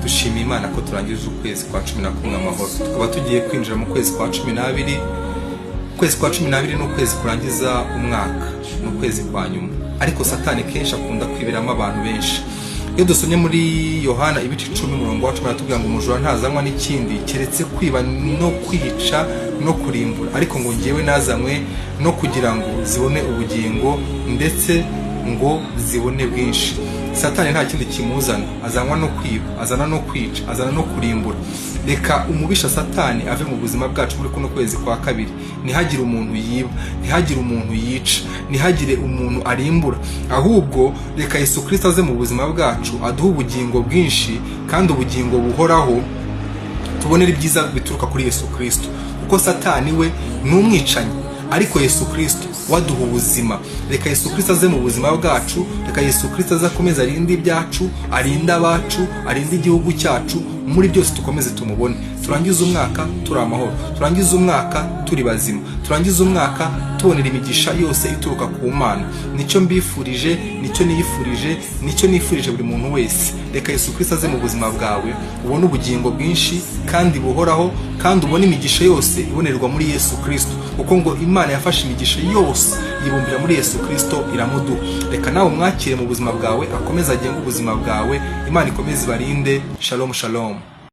Dushimiye Imana ko turangije ukwezi kwa 11 amahoro, tukaba tugiye kwinjira mu kwezi kwa 12. Ukwezi kwa 12 ni ukwezi kurangiza umwaka, ni ukwezi kwa nyuma, ariko Satani kenshi akunda kwibiramo abantu benshi. Iyo dusomye muri Yohana ibice 10, umurongo wa 10, aratubwira ngo umujura ntazanywa n'ikindi keretse kwiba no kwica no kurimbura, ariko ngo ngewe nazanywe no kugira ngo zibone ubugingo, ndetse ngo zibone bwinshi. Satani nta kindi kimuzana, azanwa no kwiba, azana no kwica, azana no kurimbura. Reka umubisha Satani ave mu buzima bwacu muri kuno kwezi kwa kabiri. Ntihagire umuntu yiba, ntihagire umuntu yica, ntihagire umuntu arimbura, ahubwo reka Yesu Kirisito aze mu buzima bwacu, aduhe ubugingo bwinshi kandi ubugingo buhoraho, tubonere ibyiza bituruka kuri Yesu Kirisito, kuko Satani we ni umwicanyi, ariko Yesu Kirisito waduha ubuzima. Reka Yesu Kirisito aze mu buzima bwacu, reka Yesu Kirisito aze akomeze arinde ibyacu, arinde abacu, arinde igihugu cyacu. Muri byose dukomeze tumubone, turangize umwaka turi amahoro, turangize umwaka turi bazima, turangize umwaka tubonera imigisha yose ituruka ku Mana. Nicyo mbifurije, nicyo niyifurije, nicyo nifurije buri muntu wese. Reka Yesu Kirisito aze mu buzima bwawe, ubone ubugingo bwinshi kandi buhoraho, kandi ubone imigisha yose ibonerwa muri Yesu Kirisito, kuko ngo Imana yafashe imigisha yose yibumbira muri Yesu Kirisito iramuduha. Reka nawe umwakire mu buzima bwawe, akomeze agenge ubuzima bwawe. Imana ikomeze ibarinde. Shalom, shalom.